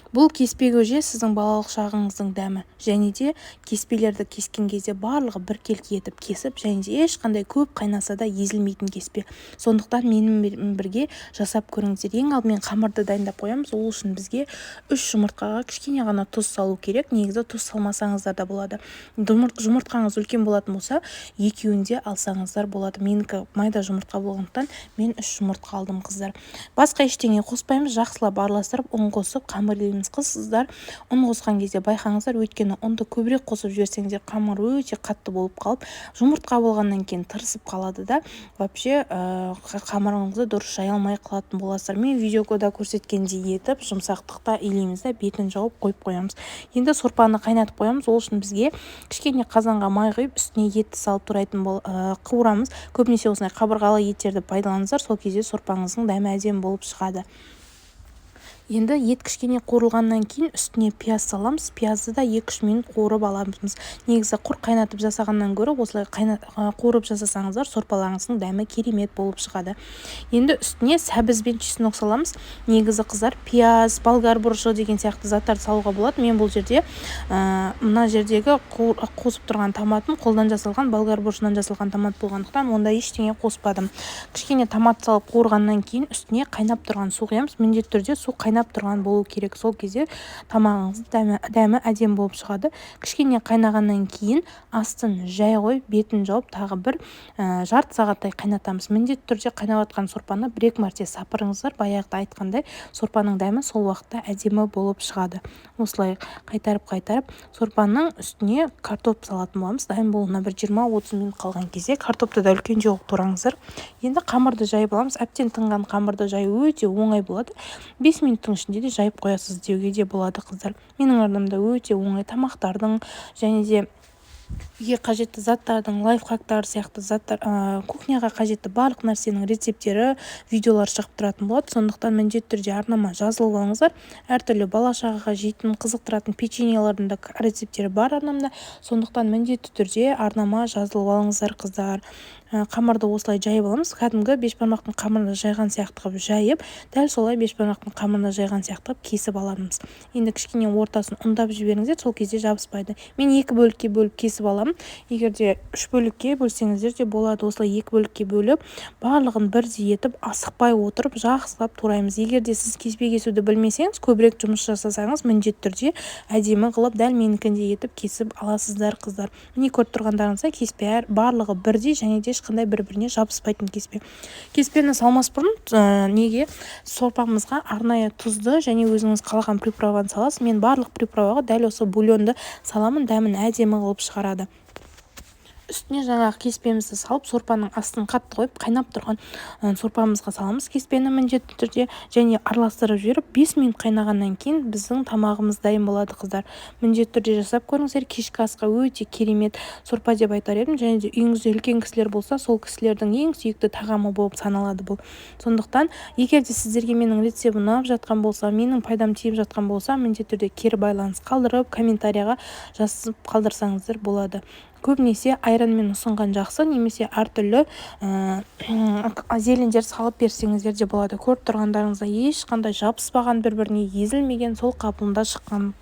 Бұл кеспе көже сіздің балалық шағыңыздың дәмі. Және де кеспелерді кескен кезде барлығы біркелкі етіп кесіп, және де ешқандай көп қайнаса да езілмейтін кеспе. Сондықтан менімен бірге жасап көріңіздер. Ең алдымен қамырды дайындап қоямыз. Ол үшін бізге 3 жұмыртқаға кішкене ғана тұз салу керек. Негізі тұз салмасаңыздар да болады. Жұмыртқаңыз үлкен болатын болса, екеуін де алсаңыздар болады. Менікі майда жұмыртқа болғандықтан мен 3 жұмыртқа алдым, қыздар. Басқа ештеңе қоспаймыз, жақсылап араластырып, ұн қосып қамыр илейміз. Қыздар, ұн қосқан кезде байқаңыздар, өйткені ұнды көбірек қосып жіберсеңіздер, қамыр өте қатты болып қалып, жұмыртқа болғаннан кейін тырысып қалады да, вообще қамырыңызды дұрыс жая алмай қалатын боласыздар. Мен видеода көрсеткендей етіп жұмсақтықта илейміз да, бетін жауып қойып қоямыз. Енді сорпаны қайнатып қоямыз. Ол үшін бізге кішкене қазанға май құйып, үстіне етті салып турайтын қуырамыз. Көбінесе осындай қабырғалы еттерді пайдаланыңыздар, сол кезде сорпаңыздың дәмі әдемі болып шығады. Енді ет кішкене қуырылғаннан кейін үстіне пияз саламыз. Пиязды да 2-3 минут қуырып аламыз. Негізі құр қайнатып жасағаннан гөрі осылай қуырып жасасаңыздар, сорпаларыңыздың дәмі керемет болып шығады. Енді үстіне сәбіз бен чеснок саламыз. Негізі, қыздар, пияз, болгар бұрышы деген сияқты заттарды салуға болады. Мен бұл жерде мына жердегі қосып тұрған томатым қолдан жасалған болгар бұрышынан жасалған томат болғандықтан, онда ештеңе қоспадым. Кішкене томат салып қуырғаннан кейін үстіне қайнап тұрған су құямыз. Міндетті түрде су қайнап тұрған болу керек. Сол кезде тамағыңыздың дәмі әдемі болып шығады. Кішкене қайнағаннан кейін астын жай қойып, бетін жауып, тағы бір жарты сағаттай қайнатамыз. Міндетті түрде қайнап жатқан сорпаны бір-екі мәрте сапырыңыздар. Баяғыда айтқандай, сорпаның дәмі сол уақытта әдемі болып шығады. Осылай қайтарып-қайтарып сорпаның үстіне картоп салатын боламыз. Дайын болуына бір 20-30 минут қалған кезде картопты да үлкендеу қылып тураңыздар. Енді қамырды жайып аламыз. Әбден тынған қамырды жаю өте оңай болады. 5 минуттың ішінде де жайып қоясыз деуге де болады, қыздар. Менің арнамда өте оңай тамақтардың және де үйге қажетті заттардың лайфхактары сияқты заттар, кухняға қажетті барлық нәрсенің рецепттері, видеолар шығып тұратын болады. Сондықтан міндетті түрде арнама жазылып алыңыздар. Әртүрлі бала шағаға жейтін, қызықтыратын печеньелердің де рецепттері бар арнамда. Сондықтан міндетті түрде арнама жазылып алыңыздар, қыздар. Қамырды осылай жайып аламыз. Кәдімгі бешбармақтың қамырын жайған сияқты қылып жайып, дәл солай бешбармақтың қамырын жайған сияқты қылып кесіп аламыз. Енді кішкене ортасын ұндап жіберіңіздер, сол кезде жабыспайды. Мен екі бөлікке бөліп кесіп аламын. Егер де үш бөлікке бөлсеңіздер де болады. Осылай екі бөлікке бөліп, барлығын бірдей етіп, асықпай отырып жақсылап тураймыз. Егер де сіз кеспе кесуді білмесеңіз, көбірек жұмыс жасасаңыз, міндетті түрде әдемі қылып дәл менікіндей етіп кесіп аласыздар, қыздар. Міне, көріп тұрғандарыңыздай, кеспе барлығы бірдей және де ешқандай бір-біріне жабыспайтын кеспе. Кеспені салмас бұрын неге сорпамызға арнайы тұзды және өзіңіз қалаған приправаны саласыз. Мен барлық приправаға дәл осы бульонды саламын, дәмін әдемі қылып шығарады. Үстіне жаңағы кеспемізді салып, сорпаның астын қатты қойып, қайнап тұрған сорпамызға саламыз кеспені міндетті түрде және араластырып жіберіп, 5 минут қайнағаннан кейін біздің тамағымыз дайын болады, қыздар. Міндетті түрде жасап көріңіздер. Кешкі асқа өте керемет сорпа деп айтар едім. Және де үйіңізде үлкен кісілер болса, сол кісілердің ең сүйікті тағамы болып саналады бұл. Сондықтан егер де сіздерге менің рецептім ұнап жатқан болса, менің пайдам тиіп жатқан болса, міндетті түрде кері байланыс қалдырып, комментарияға жазып қалдырсаңыздар болады. Көбінесе айранмен ұсынған жақсы, немесе әртүрлі зелендер салып берсеңіздер де болады. Көріп тұрғандарыңыздай, ешқандай жабыспаған, бір-біріне езілмеген, сол қалпында шыққан.